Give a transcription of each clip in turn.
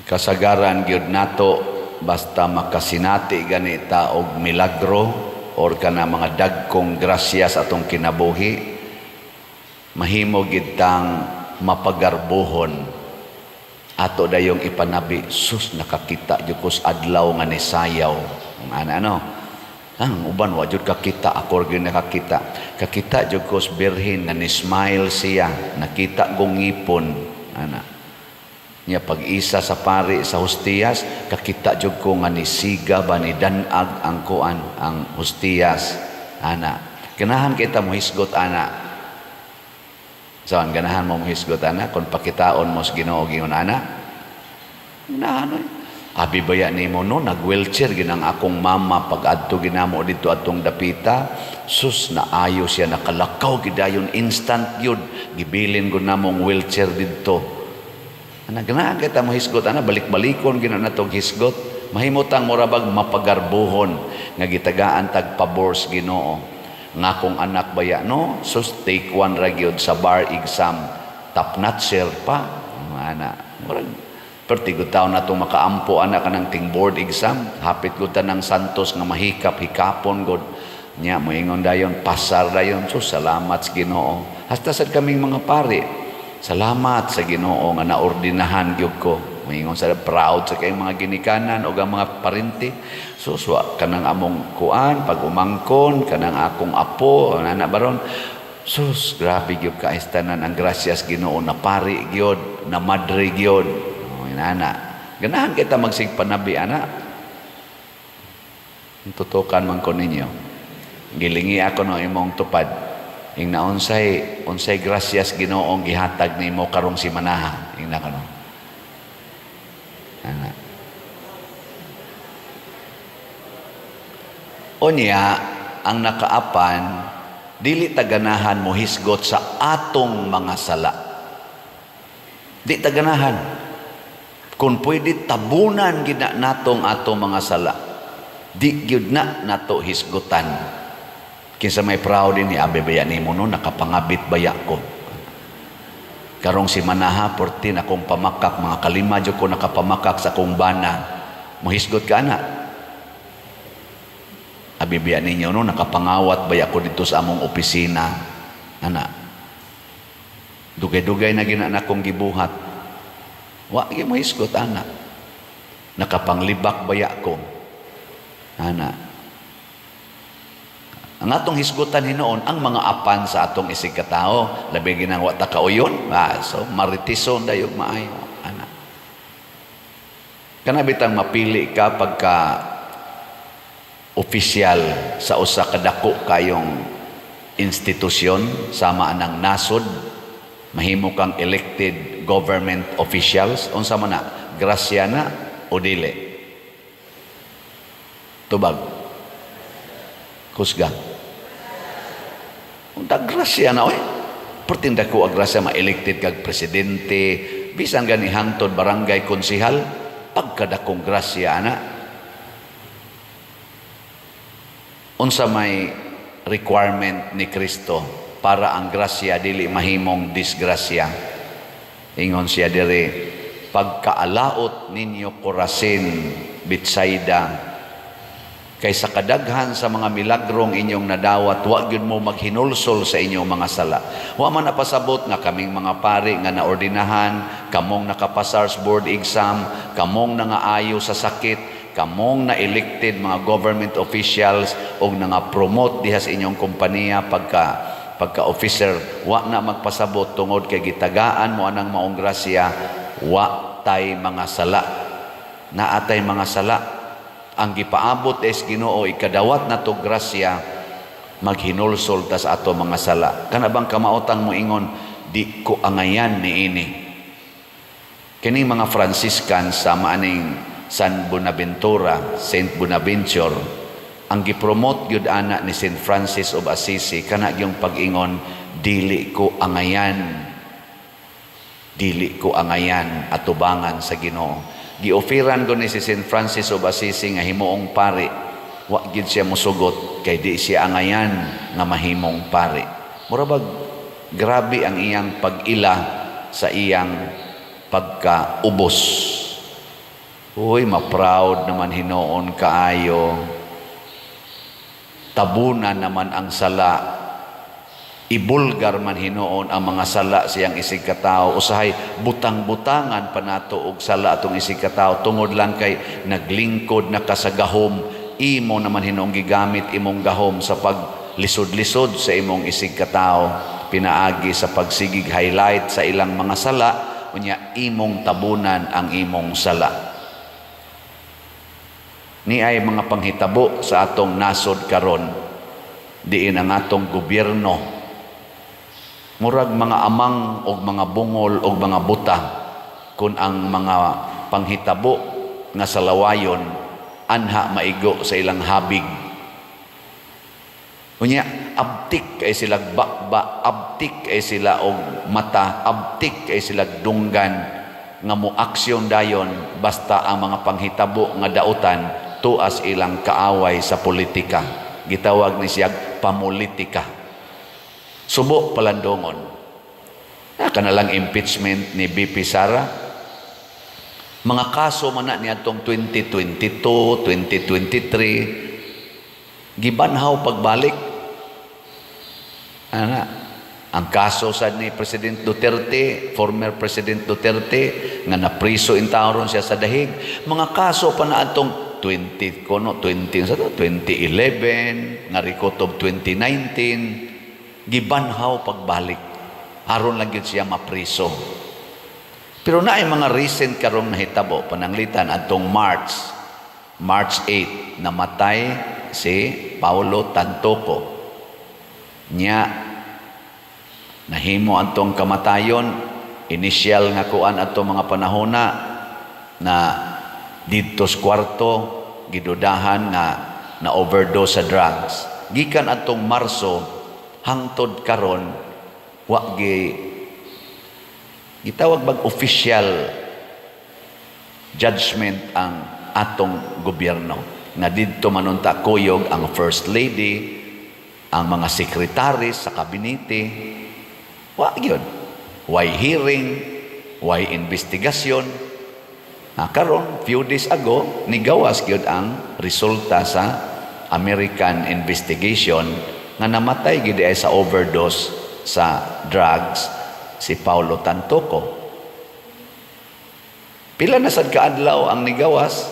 Kasagaran gyud nato, basta makasinati ganita og milagro or kana mga dagkong grasya sa atong kinabuhi, mahimo gid tang mapagarbuhon. Ato dayong ipanabi, "Sus, nakakita jud ko sa adlaw nga nisayaw." Ana ano? Ang uban wa jud kakita, ako gyud nakakita. Kakita jud ko sa birhen nga ni-smile siya, nakita kong ngipon, ana. Nya pag-isa sa pari sa hustiyas, kakita jud ko nga nisiga ba, ni danag ang kuan, ang hustiyas, ana. Ganahan kita mohisgot ana. Saan ganahan mo mohisgot ana kung pakitaon mo sa Ginoo giyon ana? Ganahan oy. Abi baya nimo no, nag-wheelchair ginang akong mama pag adto ginamo didto atong dapita. Sus, naayo siya, nakalakaw gidayon, instant yun. Gibilin ko namong wheelchair didto. Ana, ganahan kita mohisgot ana, balik-balikon gina natong hisgot. Mahimutang murabag mapagarbuhon nga gitagaan tag pabor sa Ginoo. Nga akong anak baya no, sus, take one ra gyud sa bar exam, top notcher pa. Ana, murag pero gud taon na itong makaampo ana kanang ting board exam, hapit gud ta ng Santos nga mahikap hikapon gud. Nya moingon dayon, pasar dayon, so salamat sa Ginoo. Hasta sad kaming mga pari, salamat sa Ginoo nga naordinahan gyud ko. Moingon sa proud sa kayong mga ginikanan o ang mga parente. So wa kanang among kuan pag umangkon kanang akong apo ana baron. Sus, grabe gyud ka tanan ang grasyas Ginoo, na pari gyud, na madre gyud. Inana. Ganahan kita magsigpanabi, ana. Tutukan man ko ninyo. Gilingi ako no imong tupad. Ing naunsay unsay grasyas Ginoong gihatag nimo karong simanaha. Ing na kano. Ana. Unya, ang nakaapan, dili taganahan mo hisgot sa atong mga sala. Di taganahan. Kung pwede, tabunan gid na natong atong mga sala. Di gyud na nato hisgutan. Kinsa may proud ni abe baya nimo no, nakapangabit baya ko. Karong si Manaha, 14 akong pamakak, mga kalima jud ko nakapamakak sa akong bana. Mohisgot ka ana. Abi baya ninyo no, nakapangawat baya ko dito sa among opisina. Ana. Dugay-dugay na gina na akong gibuhat. Wa gyud mohisgot ana. Nakapanglibak baya ko. Ana. Ang atong hisgutan hinuon ang mga apan sa atong isig katao, labi ginang wa ta kauyon, so maritison dayog maayo ana. Kana bitang mapili ka pagka opisyal sa usa ka dako kayong institusyon sama anang nasod, mahimo kang elected government officials, unsa man na, grasya na o dili? Tubag. Kusga. Unta grasya na oy. Pertinda ko ang grasya ma-elected kag presidente, bisan gani hangtod barangay konsihal, pagkadakong grasya ana. Unsa may requirement ni Kristo para ang grasya dili mahimong disgrasya? Ingon siya diri, pagkaalaot ninyo Corazin, Betsaida, kay sa kadaghan sa mga milagrong inyong nadawat, wa gyud mo maghinulsol sa inyong mga sala. Wa man napasabot nga kaming mga pari nga naordinahan, kamong nakapasar sa board exam, kamong nangaayo sa sakit, kamong na-elected mga government officials og nanga-promote diha sa inyong kompanya pagka officer, wa na magpasabot tungod kay gitagaan mo anang maong grasya, wa tay mga sala. Naatay mga sala. Ang gipaabot es Ginoo ikadawat na to grasya, maghinulsol tas ato mga sala. Kana bang kamaotang moingon, di ko angayan niini. Kini mga Franciscan sa maaning San Bonaventura, Saint Bonaventure, ang gipromote gyud ana ni Saint Francis of Assisi kana gyung pag-ingon, dili ko angayan, dili ko angayan atubangan sa Ginoo. Gioferan ko ni si Saint Francis of Assisi nga himuong pari, wa gyud siya mosugot kay di siya angayan nga mahimong pari. Mura bag grabe ang iyang pag-ila sa iyang pagkaubos. Uy, ma-proud naman hinoon kaayo. Tabunan naman ang sala. Ibulgar man hinoon ang mga sala siyang isig katao. Usahay butang-butangan pa nato og sala atong isig katao tungod lang kay naglingkod na ka sa gahom. Imo naman hinoong gigamit imong gahom sa paglisod-lisod sa imong isig katao pinaagi sa pagsigig highlight sa ilang mga sala, unya imong tabunan ang imong sala. Ni ay mga panghitabo sa atong nasod karon, diin ang atong gobyerno murag mga amang og mga bungol og mga buta kun ang mga panghitabo nga sa lawayon anha maigo sa ilang habig. Unya abtik kay sila bakba, abtik kay sila og mata, abtik kay sila dunggan nga mo aksyon dayon basta ang mga panghitabo nga dautan tuas ilang kaaway sa politika. Gitawag ni siya pamulitika. Subo palandongon. Na kana lang impeachment ni BP Sara. Mga kaso man na niadtong 2022, 2023, gibanhaw pagbalik. Ana, ang kaso sa ni President Duterte, former President Duterte, nga napriso in ron siya sa dahig. Mga kaso pa na atong 20 kono 20 sa 2011 nga rikotob 2019, gibanhaw pagbalik aron lang gyud siya mapriso. Pero naay mga recent karong nahitabo. Pananglitan adtong March 8, namatay si Paulo Tantoco. Nya nahimo antong kamatayon, initial nga kuan adtong mga panahona na didto sa kwarto gidudahan nga na overdose sa drugs. Gikan adtong Marso hangtod karon, wa gi gitawag bag official judgment ang atong gobyerno nga didto manunta kuyog ang First Lady, ang mga sekretaris sa kabinete. Wa gyud, why hearing, why investigasyon. Na karon, few days ago, nigawas gyud ang resulta sa American investigation nga namatay gyud ay sa overdose sa drugs si Paulo Tantoco. Pila na sad kaadlaw ang nigawas,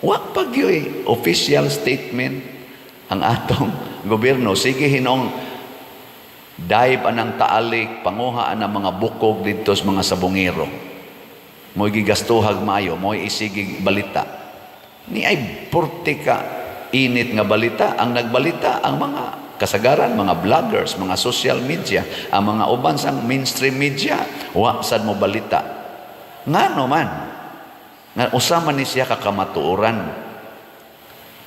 wa pa gyud official statement ang atong gobyerno. Sige hinong dive anang taalik, panguha ang mga bukog didto sa mga sabungero. Mo'y gigastuhag maayo, mo'y isigig balita. Ni ay purte ka init nga balita, ang nagbalita ang mga kasagaran, mga vloggers, mga social media, ang mga uban sang mainstream media, wa sad mo balita. Ngano man? Nga usa man ni siya kakamatuoran.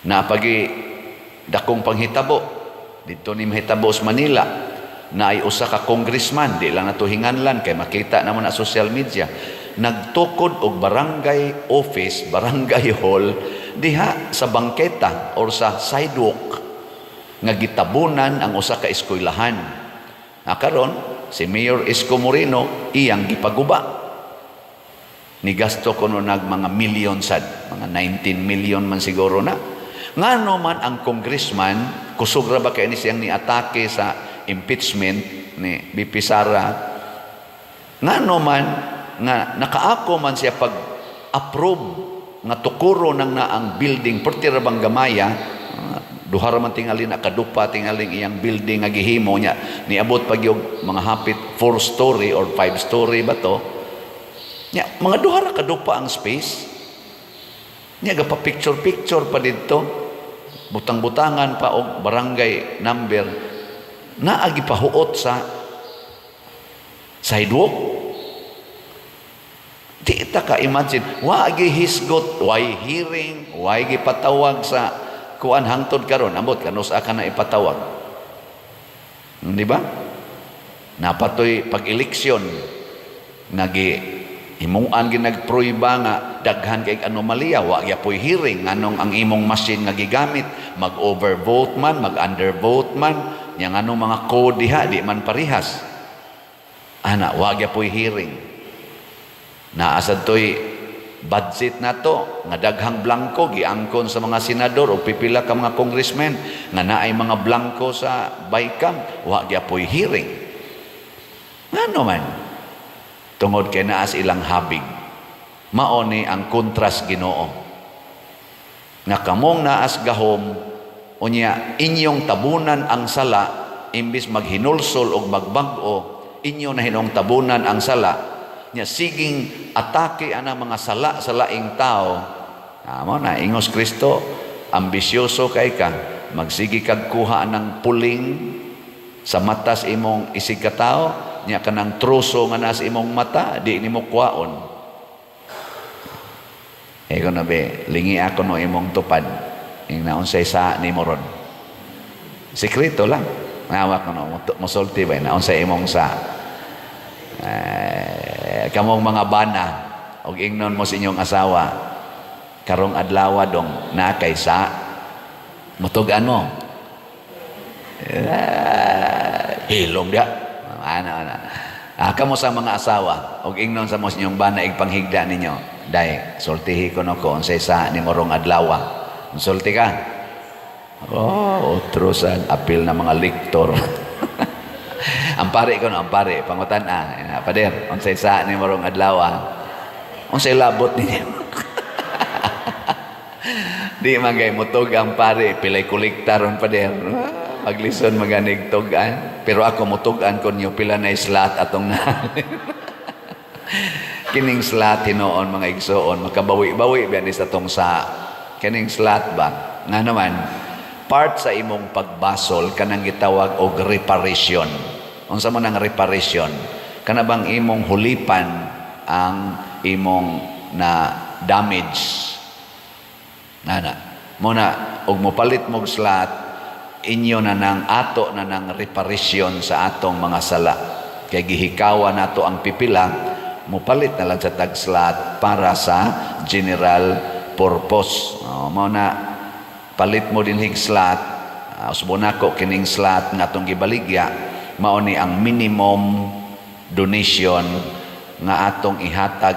Na pagi dakong panghitabo didto ni mahitabo sa Manila, na ay usa ka congressman, di lang nato hinganlan kay makita naman na social media, nagtukod og barangay office, barangay hall diha sa bangketa or sa sidewalk nga gitabunan ang usa ka eskwelahan. Na karon si Mayor Isko Moreno iyang gipaguba. Nigasto kuno nag mga milyon sad, mga 19 million man siguro na. Ngano man ang congressman, kusog ra ba kay ni siyang niatake sa impeachment ni BP Sara? Ngano man nga nakaako man siya pag approve nga tukuro nang na ang building, perti ra bang gamaya, duha ra man tingali na kadupa tingaling iyang building nga gihimo niya, niabot pag yung mga hapit 4 story or 5 story ba to nya, mga duha ra kadupa ang space niya, gapa picture picture pa didto, butang-butangan pa og barangay number, naagi pahuot sa sidewalk. Di ta ka imagine, wa gi hisgot, why hearing, why gipatawag sa kuan hangtod karon, ambot kanus ka na ipatawag. Di ba? Napatoy pag-eleksyon nagi himuan gi nagpruiba nga daghan kay anomalya, wa gyapoy hearing nganong ang imong machine nga gigamit mag-overvote man, mag-undervote man, nya nganong mga code diha di man parihas. Ana, wa gyapoy hearing. Naa sad toy Budget nato nga daghang blanko giangkon sa mga senador o pipila ka mga congressmen nga naay mga blanko sa BICAM, wa gyapoy hearing. Ngano man? Tungod kay naa sa ilang habig. Mao ni ang kontras Ginoo. Nga kamong naas gahom, unya inyong tabunan ang sala, imbis maghinulsol og magbag-o, inyo na hinong tabunan ang sala. Nya siging atake ana mga sala sa laing tao. Amo na ingos Kristo, ambisyoso kay ka, magsigi kag kuha ng puling sa matas imong isig ka tao, nya kanang troso nga nasa imong mata di nimo kuhaon. Eh ko na be, lingi ako no imong tupad. Ing naunsay sa nimo ron. Sekreto lang. Nawak no, mosulti ba naunsay imong sa. Eh, kamong mga bana og ingnon mo sa inyong asawa, karong adlaw dong na kay sa mutug-an mo. Eh, hilom dia. Ana ana. Ah, kamo sa mga asawa og ingnon sa mo sa inyong bana igpanghigda ninyo. Day, sultihi ko no ko unsay sa nimo rong adlaw. Sulti ka. Oh, otro sa apil na mga lektor. Ang pare ko no, ang pare, pangutan ah, pader, unsay sa nimo rong adlaw. Unsay labot ninyo? Di man kay mutug ang pare, pilay kolekta ron, pader. Maglison maganig tug-an. Pero ako mutug-an ko niyo pila na slot atong na. Kining slot hinuon, mga igsoon, makabawi-bawi ba ni sa tong sa kining slot ba? Nga naman, part sa imong pagbasol kanang gitawag og reparation. Unsa man ang reparation? Kana bang imong hulipan ang imong na damage? Nana. Muna og mopalit mog slot, inyo na nang ato na nang reparation sa atong mga sala. Kay gihikawan nato ang pipila, mopalit na lang sa tag slot para sa general purpose. Oh, mao na palit mo din hig slot, usbon nako kining slot nga atong gibaligya, mao ni ang minimum donation nga atong ihatag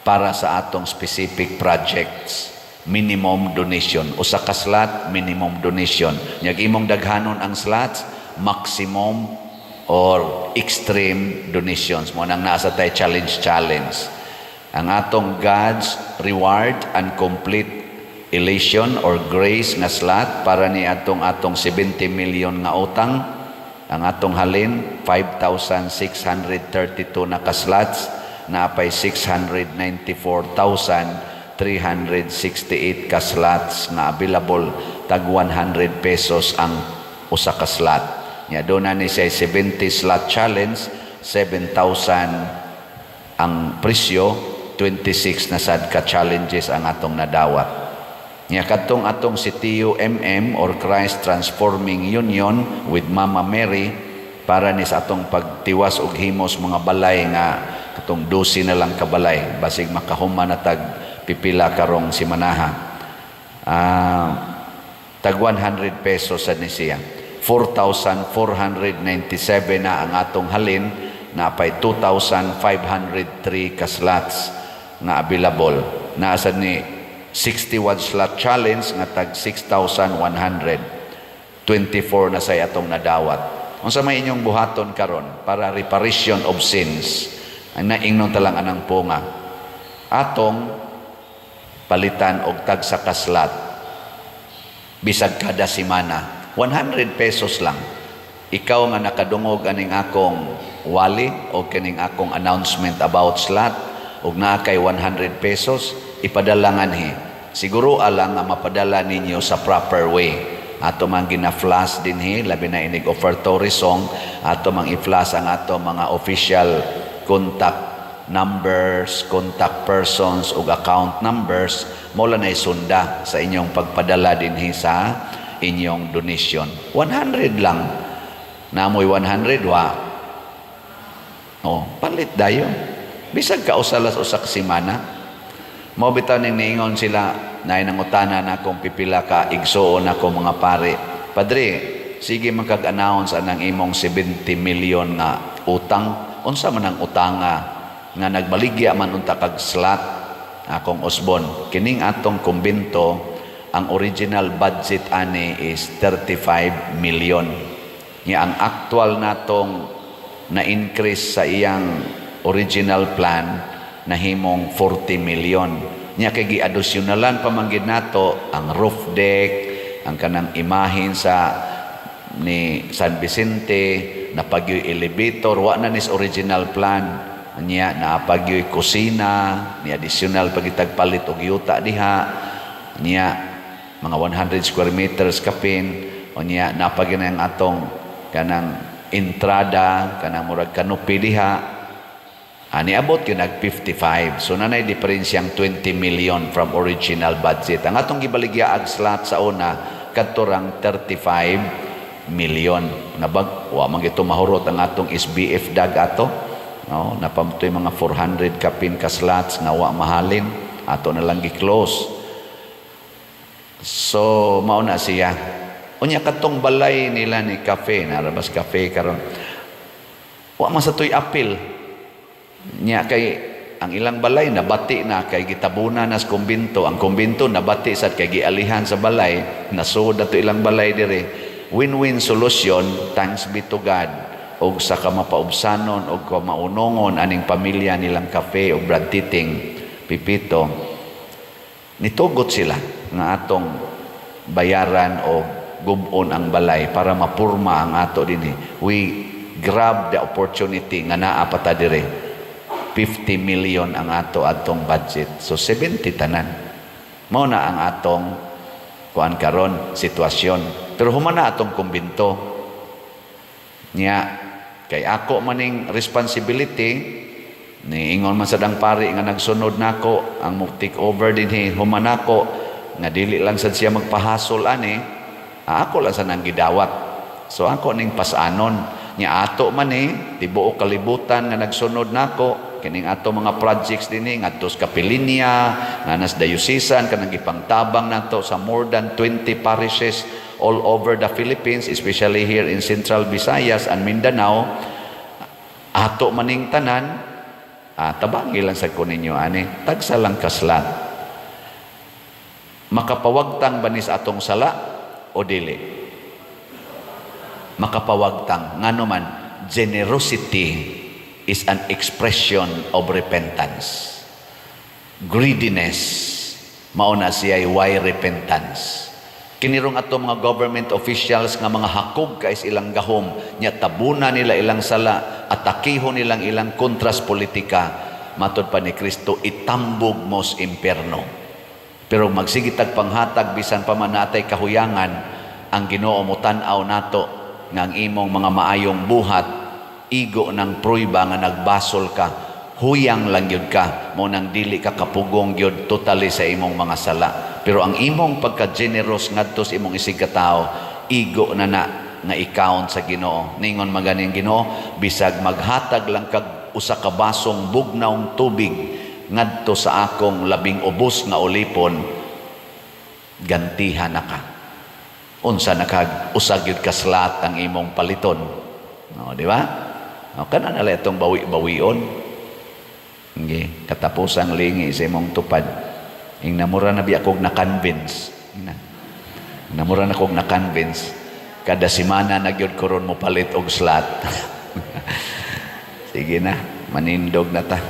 para sa atong specific projects. Minimum donation. Usa ka slot, minimum donation. Nyag imong daghanon ang slots, maximum or extreme donations. Mo nang nasa tay challenge challenge. Ang atong God's reward and complete elation or grace nga slot para ni atong atong 70 million nga utang, ang atong halin 5,632 na ka-slots, naapay 694,368 ka slots nga available, tag 100 pesos ang usa ka slot. Nya doon na ni siya 70 slot challenge, 7,000 ang presyo, 26 na sad ka challenges ang atong nadawat. Nya kadtong atong si TUMM or Christ Transforming Union with Mama Mary para ni sa atong pagtiwas og himos mga balay nga katong 12 na lang kabalay basig makahuman na tag pipila karong simanaha. Tag 100 pesos sa ni siya. 4,497 na ang atong halin, napay 2,503 ka slots nga available. Naa sad ni 61 slot challenge nga tag 6,124 na say atong nadawat. Unsa may inyong buhaton karon para reparation of sins? Ang naingnon talang anang punga. Atong palitan og tag sa kaslat bisag kada semana, 100 pesos lang. Ikaw nga nakadungog aning akong wali o kining akong announcement about slot ug naa kay 100 pesos, ipadala nganhi. Siguro alang nga mapadala ninyo sa proper way. Ato mang gina-flash dinhi, labi na inig offertory song, ato mang i-flash ang ato mga official contact numbers, contact persons ug account numbers, mo lang na isunda sa inyong pagpadala dinhi sa inyong donation. 100 lang. Namoy 100 wa. Oh, palit dayon. Bisag ka usalas usa ka semana. Mao bitaw ning niingon sila, naay nangutana na akong pipila ka igsuon ako mga pare. Padre, sige man kag-announce anang imong 70 million nga utang. Unsa man ang utanga nga nagbaligya man unta kag slot? Akong usbon, kining atong kumbento, ang original budget ani is 35 million. Nya ang actual natong na increase sa iyang original plan, nahimong 40 million. Nya kay giadisyonalan pa man gid nato ang roof deck, ang kanang imahin sa ni San Vicente, napagyoy elevator, wa na nis original plan. Nya naapagyoy kusina, ni additional pagitag palit og yuta diha. Nya mga 100 square meters kapin. Unya napagyo na ang atong kanang entrada, kanang murag canopy diha. Ani abot yun nag 55. So nanay diferensyang 20 million from original budget. Ang atong gibaligya ag slot sa una kadto rang 35 million. Nabag wa man gito mahurot ang atong SBF dag ato. No, napamtoy mga 400 kapin ka slots nga wa mahalin, ato na lang gi-close. So mao na siya. Unya katong balay nila ni cafe, narabas cafe karon. Wa man sa toy apil. Nya kay ang ilang balay nabati na kay gitabuna na sa kumbinto. Ang kumbinto nabati sad kay gialihan sa balay, nasud na to ilang balay dire. Win-win solution, thanks be to God. Og sa kamapaubsanon og kamaunongon aning pamilya nilang cafe o Brad Titing Pipito, nitugot sila nga atong bayaran o gubon ang balay para mapurma ang ato dinhi. We grab the opportunity nga naa pa ta dire. 50 million ang ato atong budget. So 70 tanan. Mao na ang atong kuan karon sitwasyon. Pero human na atong kumbinto. Nya kay ako maning responsibility ni ingon man sa dang pari nga nagsunod nako ang mo take over dinhi human nako, nga dili lang sad siya magpahasol ani, ako lang sa nang gidawat. So ako ning pasanon nya ato man ni tibuok kalibutan nga nagsunod nako kining ato mga projects dinhi ngadto sa Kapilinya, nga nas diocesan, kanang gipangtabang nato sa more than 20 parishes all over the Philippines, especially here in Central Visayas and Mindanao. Ato maning tanan, tabangi lang sa ko ninyo ani, tagsa lang kaslat. Makapawagtang ba ni sa atong sala o dili? Makapawagtang. Ngano man, generosity is an expression of repentance. Greediness, mao na siya why repentance. Kinirong ato mga government officials nga mga hakog kay ilang gahom, nya tabuna nila ilang sala, atakihon nilang ilang kontras politika, matod pa ni Kristo, itambog mos imperno. Pero magsigitag panghatag bisan pa man natay kahuyangan, ang Ginoo mo tan-aw nato nga ang imong mga maayong buhat igo ng pruiba nga nagbasol ka, huyang lang yun ka, mo nang dili ka kapugong yun totally sa imong mga sala. Pero ang imong pagka-generous ngadto sa imong isig katao, igo na na nga i-count sa Ginoo. Ningon maganing Ginoo, bisag maghatag lang kag usa ka basong bugnawng tubig ngadto sa akong labing ubos nga ulipon, gantihan na ka. Unsa na kag usa gyud ka slot ang imong paliton. No, di ba? No, kana na lang itong bawi-bawion. Hindi, katapusang lingi sa imong tupad. Ing namura na biya kog na-convince. Namura na kog na-convince. Kada semana na gyud ko ron mo palit og slot. Sige na, manindog na ta.